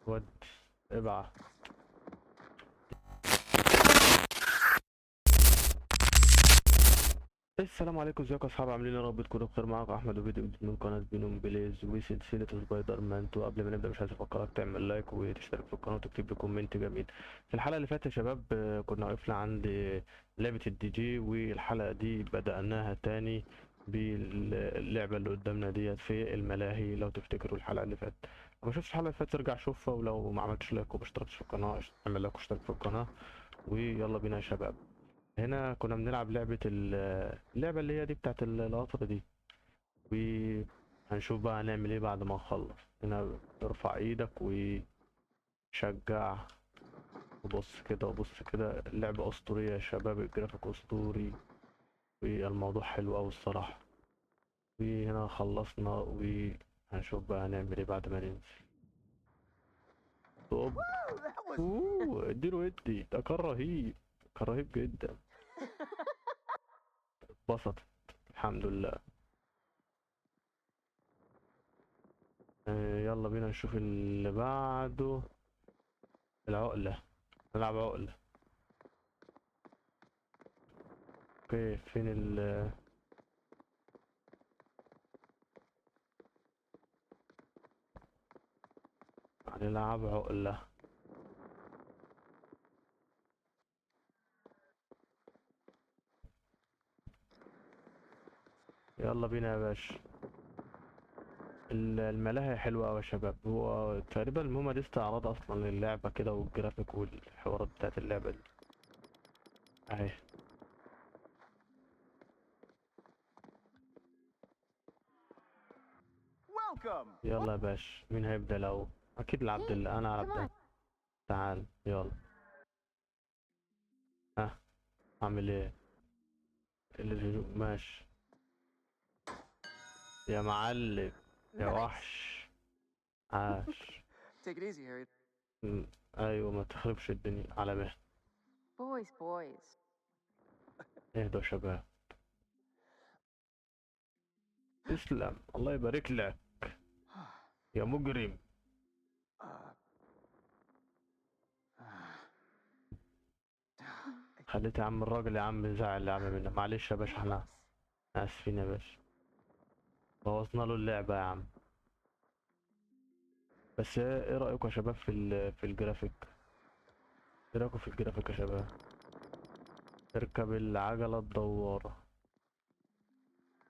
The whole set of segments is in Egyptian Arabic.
ود ابعت. السلام عليكم، ازيكم يا اصحاب؟ عاملين ايه؟ يا رب تكونوا بخير. معاكم احمد وفيديو جديد من قناة بينوم بليز وسلسلة سبايدر مان 2. قبل ما نبدا مش عايز افكرك تعمل like وتشترك في القناة وتكتب لي comment جميل. في الحلقة اللي فاتت يا شباب، كنا وقفنا عند لعبه الدي جي، والحلقة دي بدأناها تاني باللعبة اللي قدامنا ديت في الملاهي. لو تفتكروا الحلقة اللي فاتت، لو ما شفتش الحلقة اللي فاتت ارجع شوفها، ولو ما عملتش like وما اشتركتش في القناة اعمل like واشترك في القناة. ويلا بينا يا شباب. هنا كنا بنلعب لعبة اللعبة اللي هي دي بتاعت القطر دي، وهنشوف بقى هنعمل ايه بعد ما نخلص. هنا ارفع ايدك وشجع وبص كده وبص كده. اللعبة أسطورية يا شباب، الجرافيك أسطوري والموضوع حلو أوي الصراحة. وهنا خلصنا وهنشوف بقى هنعمل ايه بعد ما ننزل. طب اوه اديله ادي، ده كان رهيب، كان رهيب جدا. اتبسطت الحمد لله. يلا بينا نشوف اللي بعده. العقلة، نلعب عقلة. okay فين ال هنلعب عقلة. يلا بينا يا باشا. الملاهي حلوة أوي يا شباب. هو تقريبا هما دي استعراض أصلا للعبة كده، والجرافيك والحوارات بتاعت اللعبة دي أهي. يلا يا باشا، مين هيبدأ الأول؟ أكيد العبد الله. أنا هبدأ. تعال يلا. ها أعمل إيه؟ اللي ماشي يا معلم يا وحش. عاش. Take it easy, Harry. ايوه ما تخربش الدنيا على مهلك. Boys, boys. اهدوا يا شباب. تسلم، الله يبارك لك يا مجرم. خليت يا عم الراجل يا عم زعل يا عم منا. معلش يا باشا، احنا اسفين يا باشا، بوظنا له اللعبة يا عم. بس ايه رأيكم يا شباب في الجرافيك؟ ايه رأيكم في الجرافيك يا شباب؟ اركب العجلة الدوارة.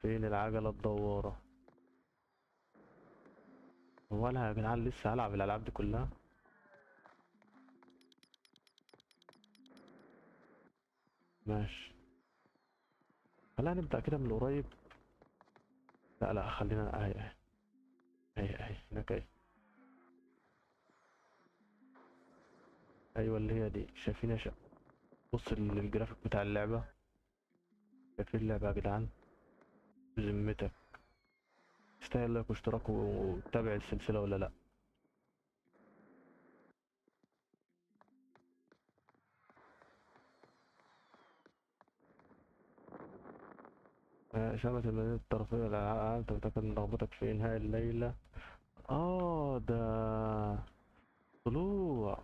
فين العجلة الدوارة؟ هو انا يا جدعان لسه هلعب الالعاب دي كلها؟ ماشي خلينا نبدأ كده من القريب. لا لا خلينا اهي اهي اهي اهي هناك اهي. ايوه اللي هي دي. شايفين يا شباب؟ بص الجرافيك بتاع اللعبة. شايفين اللعبة يا جدعان؟ بذمتك تستاهل like واشتراك وتتابع السلسلة ولا لا؟ شبكة المدينة الطرفية للألعاب تتأكد من رغبتك في إنهاء الليلة. ده طلوع.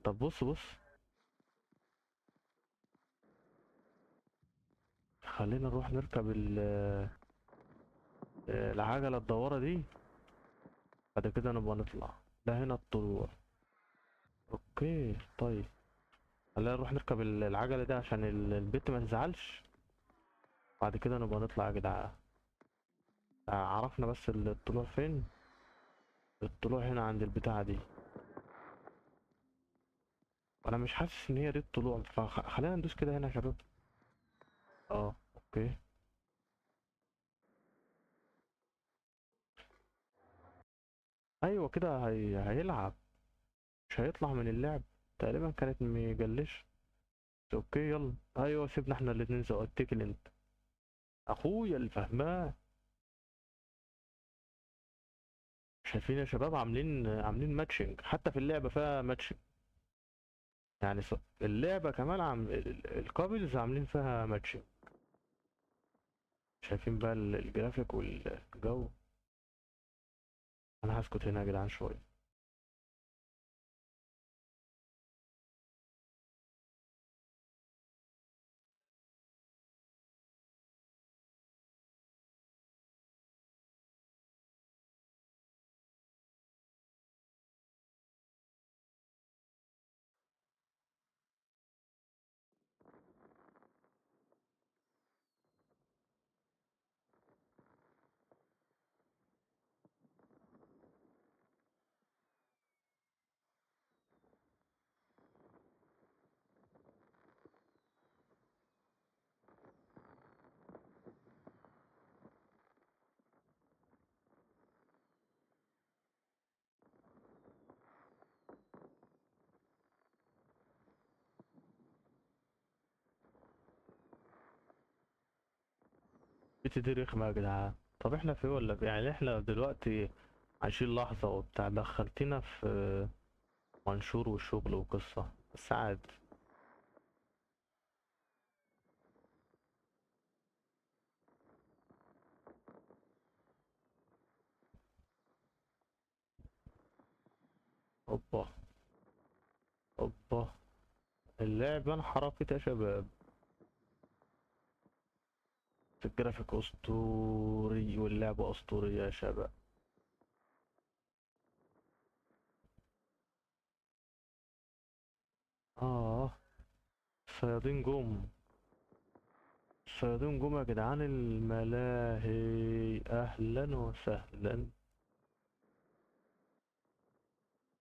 طب بص بص، خلينا نروح نركب العجلة الدوارة دي، بعد كده نبقى نطلع. ده هنا الطلوع. okay طيب خلينا نروح نركب العجلة دي عشان البت ما تزعلش، بعد كده نبقى نطلع يا جدعان. عرفنا بس الطلوع فين. الطلوع هنا عند البتاعة دي. انا مش حاسس ان هي دي الطلوع، فخلينا ندوس كده هنا يا شباب. okay. ايوه كده هيلعب، مش هيطلع من اللعب. تقريبا كانت مجلش. okay يلا. ايوه سيبنا احنا الاتنين سوا. اتكل انت اخويا اللي فهمان. شايفين يا شباب؟ عاملين matching حتى في اللعبة، فيها matching. اللعبة كمان ال couples عاملين فيها matching. شايفين بقى الجرافيك والجو. انا هسكت هنا يا جدعان شوية. البت دي رخمة يا جدعان. طب احنا في ولا في؟ يعني احنا دلوقتي عايشين لحظة وبتاع، دخلتنا في منشور وشغل وقصة، بس عادي. اوبا اوبا، اللعبة انحرفت يا شباب. الجرافيك اسطوري واللعبة اسطورية يا شباب. الصيادين جم، الصيادين جم يا جدعان. الملاهي اهلا وسهلا.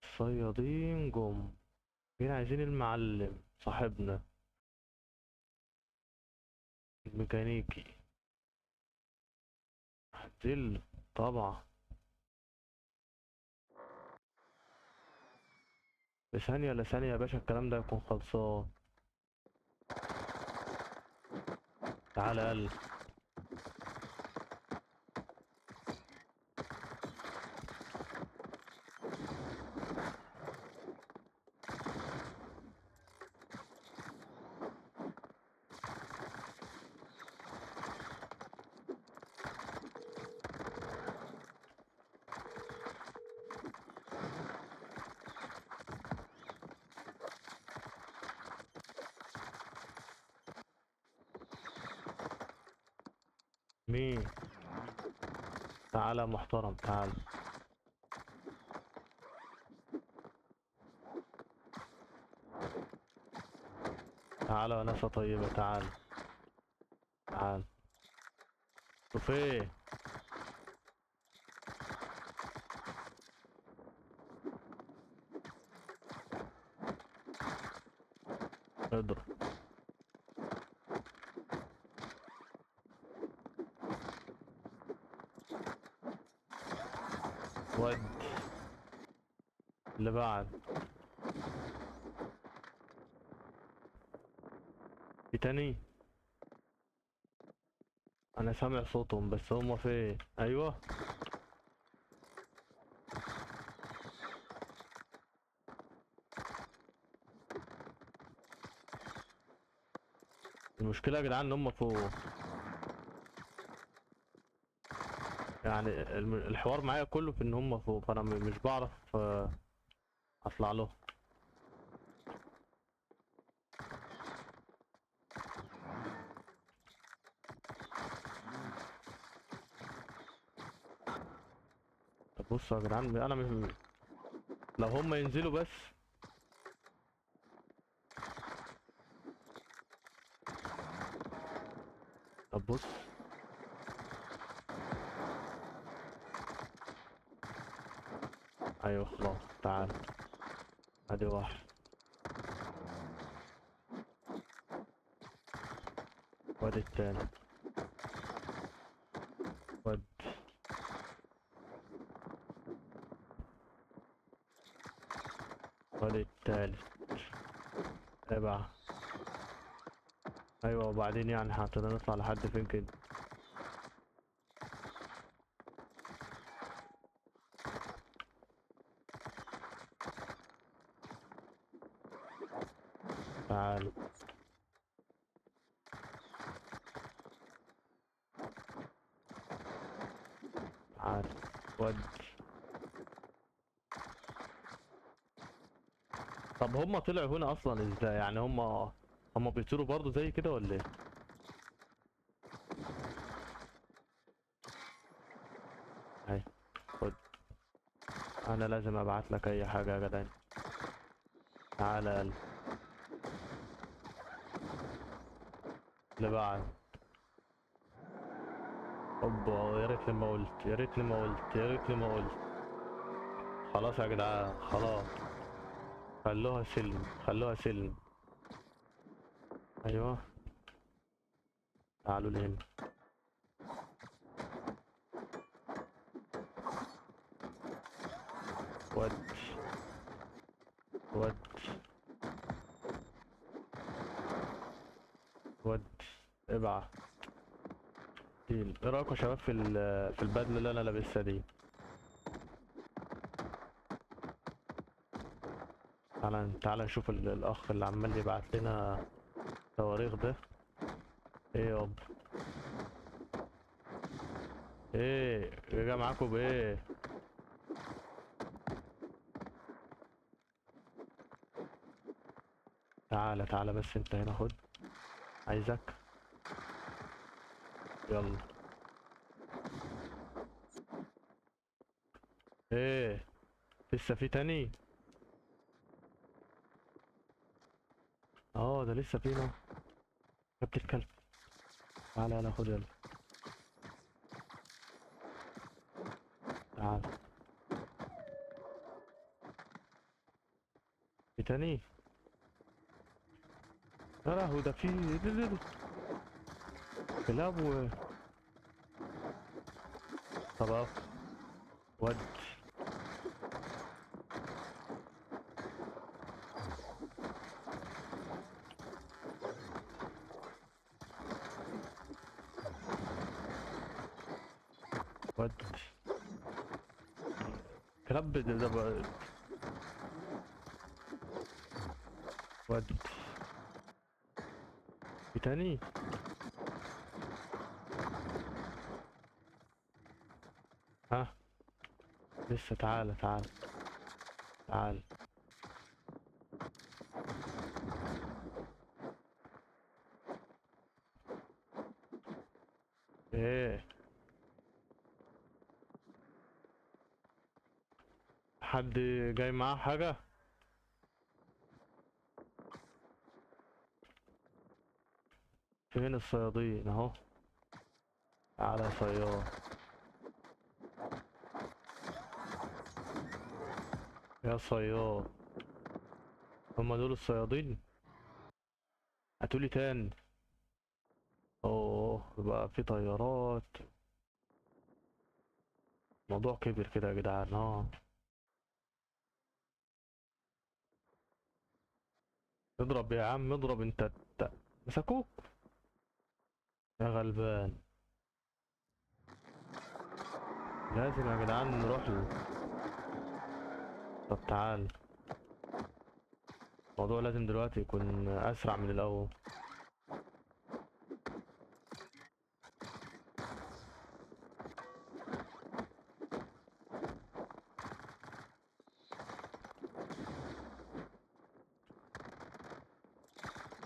الصيادين جم، جينا عايزين المعلم صاحبنا الميكانيكي. هنزل طبعا بثانية لثانية يا باشا، الكلام ده يكون خلصان. تعالى يلا. مين؟ تعالى يا محترم، تعالى. تعالى يا ناس طيبة، تعالى تعالى. شوف ايه؟ اضرب. ود اللي بعد. في تاني؟ انا سامع صوتهم بس هما فين؟ ايوه المشكلة يا جدعان ان هما فوق. الحوار معايا كله في ان هما فوق، فانا مش بعرف اطلع له. طب بصوا يا جدعان، انا مش لو هما ينزلوا بس. طب بص، ايوه خلاص تعال، ادي واحد، وادي التاني، ود وادي التالت، ابع. ايوه وبعدين هتقدر نطلع لحد فين كده؟ تعال تعال ود. طب هما طلعوا هنا اصلا ازاي؟ هما بيطيروا برضو زي كده ولا ايه؟ هاي خد، انا لازم ابعت لك اي حاجه يا جدعان. تعالى يلا اللي بعد. اوبا، يا ريتني ما قلت، يا ريتني ما قلت، يا ريتني ما قلت. خلاص يا جدعان، خلاص خلوها سلم، خلوها سلم. ايوه تعالوا لهنا. ود ود ود، ابعت. دي اديله. ايه رايكم يا شباب في في البدلة اللي انا لابسها دي؟ تعالى تعالى نشوف الاخ اللي عمال يبعت لنا صواريخ ده. ايه يابا؟ ايه رجع معاكم بايه؟ تعالى تعالى بس انت هنا، خد عايزك. يلا. ايه لسه في تاني؟ ده لسه في نار. يا ابن الكلب. تعالى يلا خد، يلا تعالى. في تاني؟ يا لهوي ده في كلاب و طب اهو ود. ود كلاب ده ود. في تاني؟ ها لسه. تعالى تعالى تعالى. ايه حد جاي معاه حاجة؟ فين الصيادين؟ اهو. تعالى يا صياد. يا صياد، هما دول الصيادين؟ هاتولي تاني. اوه بقى في طيارات، الموضوع كبر كده يا جدعان. اضرب يا عم اضرب انت، مسكوك يا غلبان. لازم يا جدعان نروح له. طب تعال، الموضوع لازم دلوقتي يكون اسرع من الاول.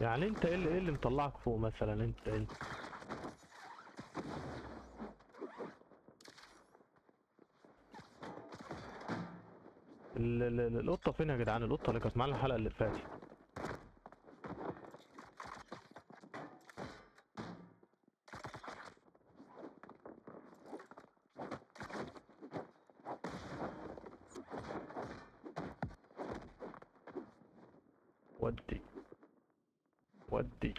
يعني انت ايه اللي مطلعك فوق مثلا؟ انت القطة فين يا جدعان؟ القطة اللي كانت معانا الحلقة اللي فاتت. ودي ودي.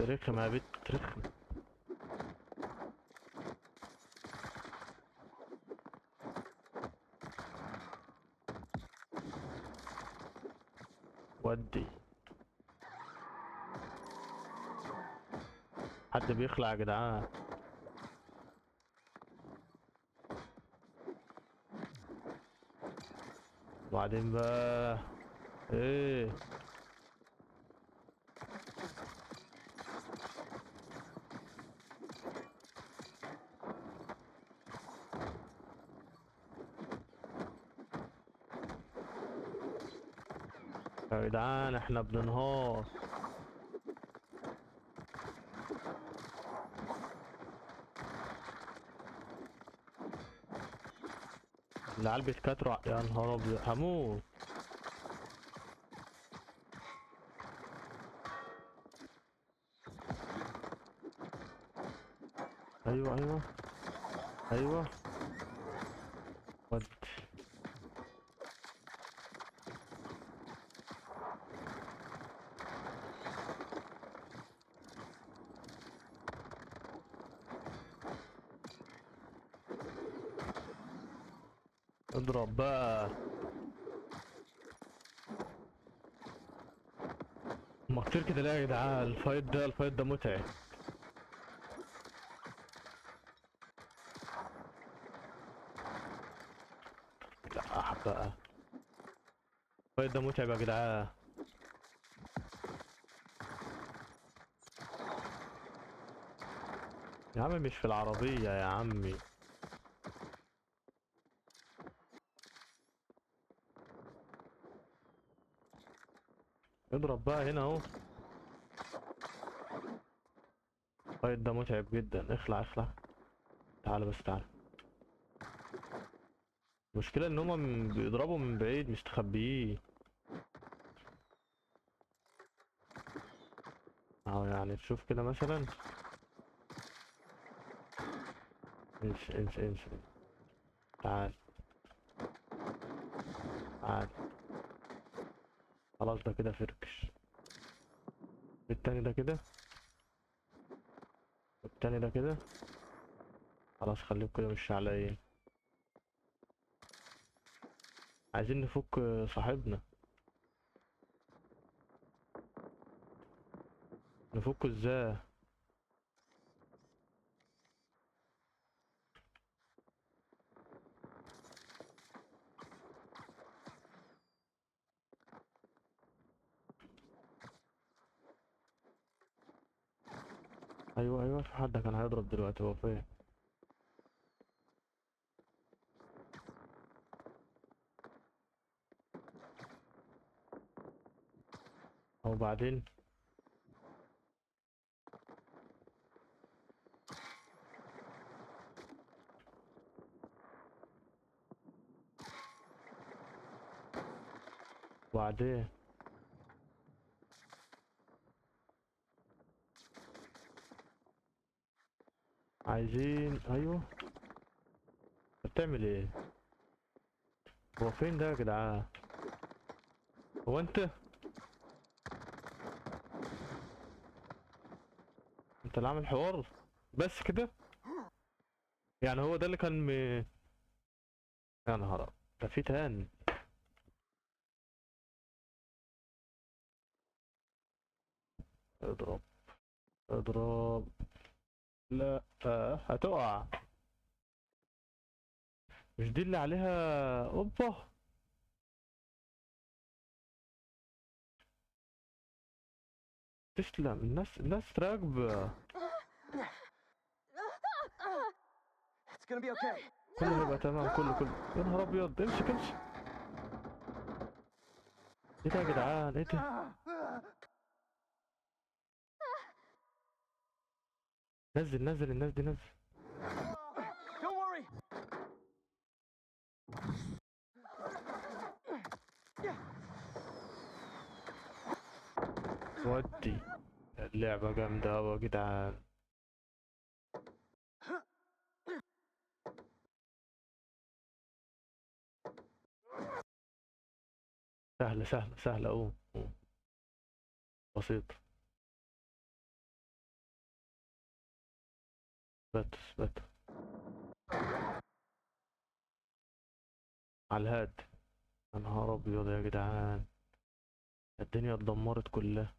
رخم يا بنت رخم. ودي حد بيخلع يا جدعان. وبعدين بقى ايه؟ يا جدعان احنا بننهار. العيال بيتكاتروا. يا نهار ابيض هموت. ايوه ايوه ايوه ود. اضرب بقى. ما كتير كده ليه يا جدعان؟ ال fight ده، ال fight ده متعب. لا بقى ال fight ده متعب يا جدعان. يا عم مش في العربية يا عمي. اضرب بقى هنا اهو. ال fight ده متعب جدا. اخلع اخلع، تعال بس تعال. المشكلة ان هما بيضربوا من بعيد، مستخبيين. اهو يعني تشوف كده مثلا. امشي امشي امشي، تعال تعال. خلاص ده كده فركش. التاني ده كده، والتاني ده كده. خلاص خليهم كده مش عليا. عايزين نفك صاحبنا. نفكه ازاي؟ ايوه ايوه، في حد كان هيضرب دلوقتي. هو فين؟ وبعدين وبعدين عايزين. ايوه بتعمل ايه؟ هو فين ده يا جدعان؟ هو انت اللي عامل حوار بس كده؟ يعني هو ده اللي كان يا نهار ابيض، ده في تاني. اضرب اضرب. لا هتقع. مش دي اللي عليها؟ اوبا تسلم. الناس راكبة. It's gonna be okay. كله هيبقى تمام، كله كله. يا نهار ابيض، امسك امسك. ايه ده يا جدعان؟ ايه ده؟ نزل نزل الناس دي، نزل. Don't worry. ودي اللعبة جامدة أوي يا جدعان. سهلة سهلة سهلة. قوم قوم، بسيط. بس بس على الهاد. يا نهار أبيض يا جدعان، الدنيا اتدمرت كلها.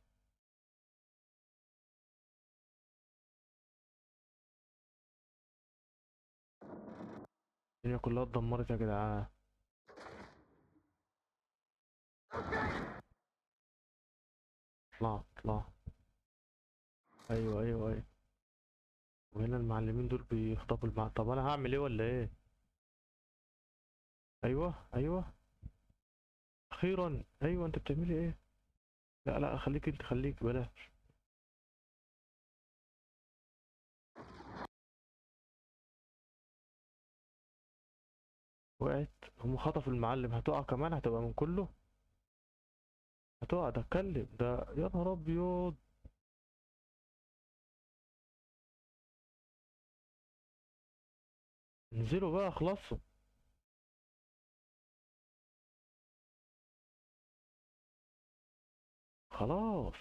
الدنيا كلها اتدمرت يا جدعان. اطلع اطلع. ايوه ايوه ايوه. وهنا المعلمين دول بيخطفوا المع-، طب انا هعمل ايه ولا ايه؟ ايوه ايوه اخيرا. ايوه انت بتعملي ايه؟ لا لا خليك انت، خليك بلاش. وقعت. هم خطفوا المعلم. هتقع كمان، هتبقى من كله، هتقع. ده اتكلم ده، يا نهار ابيض. انزلوا بقى خلصوا. خلاص.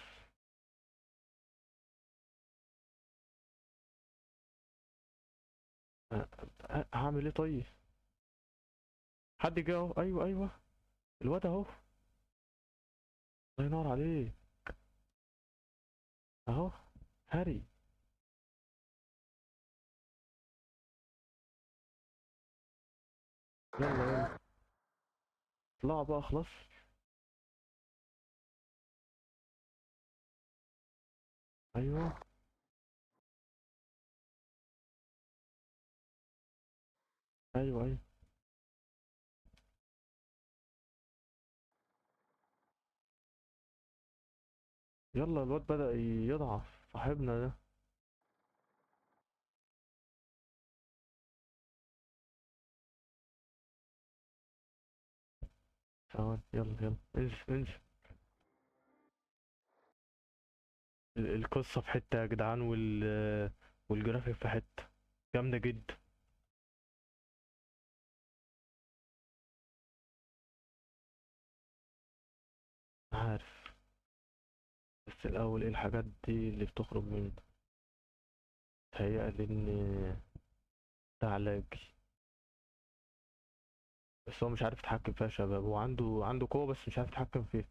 هعمل ايه طيب؟ حد جه اهو. ايوه ايوه الواد اهو. الله ينور عليك اهو هاري. يلا يلا اطلعوا بقى خلاص. ايوه ايوه ايوه. يلا الواد بدأ يضعف صاحبنا ده. ثواني يلا يلا انزل انزل. القصة في حتة يا جدعان، والجرافيك في حتة جامدة جدا. عارف بس الأول ايه الحاجات دي اللي بتخرج منه؟ تهيألي ان ده علاج، بس هو مش عارف يتحكم فيها يا شباب. هو عنده قوة بس مش عارف يتحكم فيها.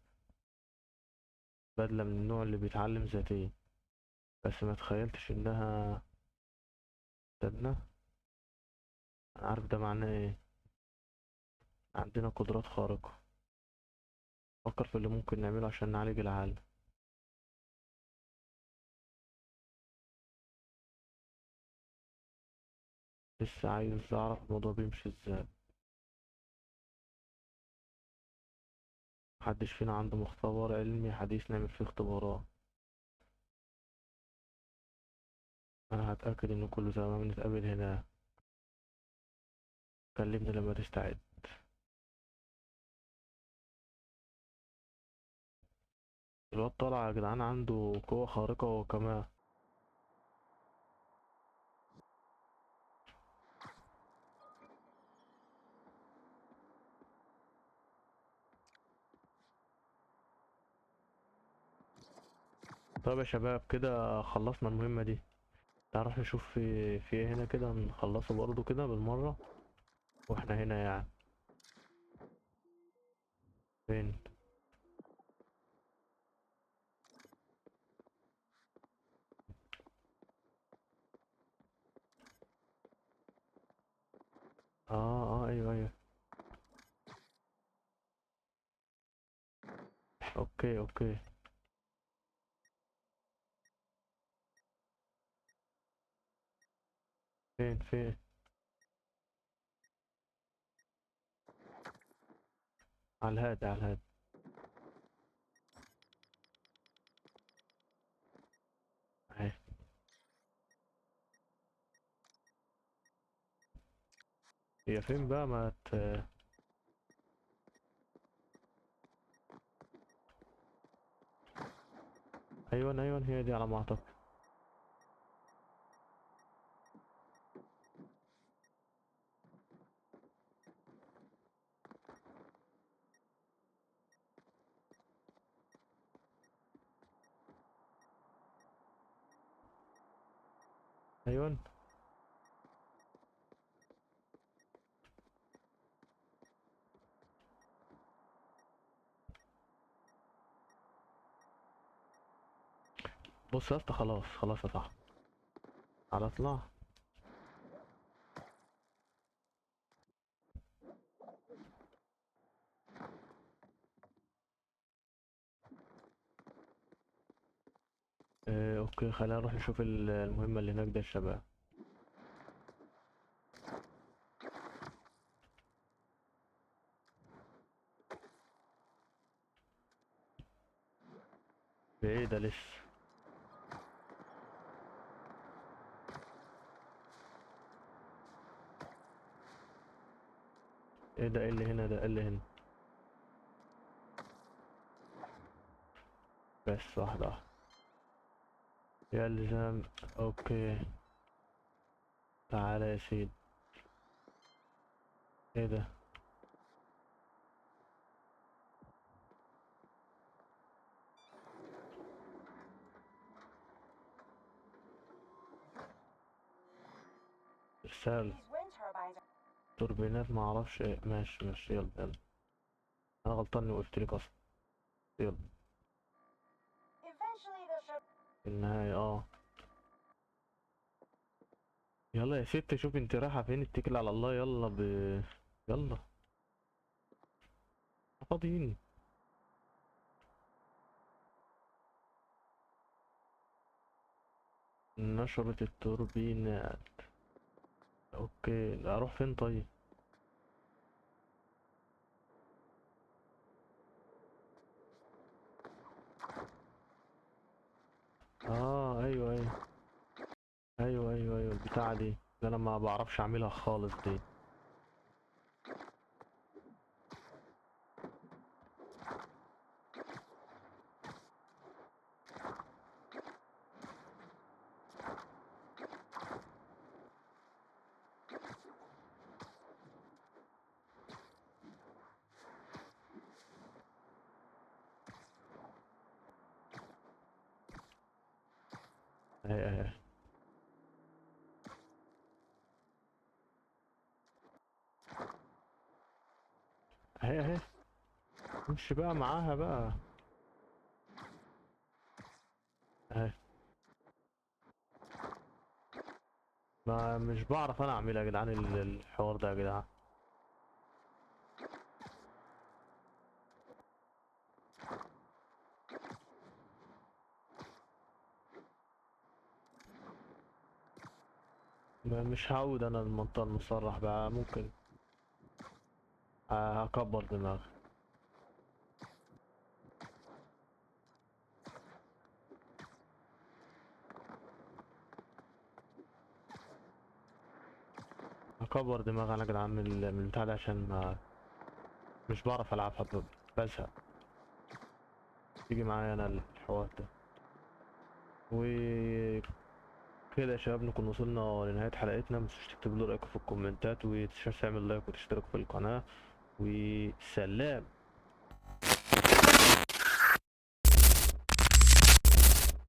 بدلة من النوع اللي بيتعلم ذاتيا، بس ما تخيلتش انها. استنى انا عارف ده معناه ايه. عندنا قدرات خارقة، فكر في اللي ممكن نعمله عشان نعالج العالم. لسه عايز اعرف الموضوع بيمشي ازاي. محدش فينا عنده مختبر علمي حديث نعمل فيه اختبارات. انا هتأكد ان كله تمام. نتقابل هنا، كلمني لما تستعد. الواد طالع يا جدعان عنده قوة خارقة وكمان. طيب يا شباب كده خلصنا المهمة دي. تعالوا نروح نشوف في ايه هنا كده نخلصه برضو كده بالمرة واحنا هنا يعني. فين؟ ايوه ايوه. okay okay. فين فين؟ على الهادي على الهادي. اهي هي فين بقى؟ ما ت... ايوه ايوه هي دي على ما اعتقد. ايوه بص يا اسطى، خلاص خلاص يا صاحبي، على اطلع. okay خلينا نروح نشوف المهمة اللي هناك ده يا شباب. بعيدة لسه. ايه ده؟ ايه اللي هنا ده؟ ايه اللي هنا؟ بس واحدة واحدة. يلزم. okay تعالى يا سيدي. ايه ده؟ رسالة. توربينات ما اعرفش ايه. ماشي ماشي، يلا يلا، انا غلطان اني وقفت لك اصلا. يلا في النهاية. يلا يا ست، شوف انت رايحة فين، اتكل على الله. يلا يلا فاضيين. نشرة التوربينات. okay، اروح فين طيب؟ ايوه ايوه ايوه ايوه ايوه، البتاعة دي اللي انا ما بعرفش اعملها خالص دي. اهي اهي اهي اهي، امشي بقى معاها بقى. اهي، ما مش بعرف انا اعملها يا جدعان الحوار ده يا جدعان. مش هعود انا المنطقة المصرح بقى، ممكن اكبر دماغي. اكبر دماغي انا يا جدعان من البتاع ده، عشان ما مش بعرف العبها، بزهق. تيجي معايا انا الحوار ده. و كده يا شباب نكون وصلنا لنهاية حلقتنا. متنسوش تكتبوا لي رأيكم في الكومنتات، وتنسوش تعمل like وتشتركوا في القناة، وسلام.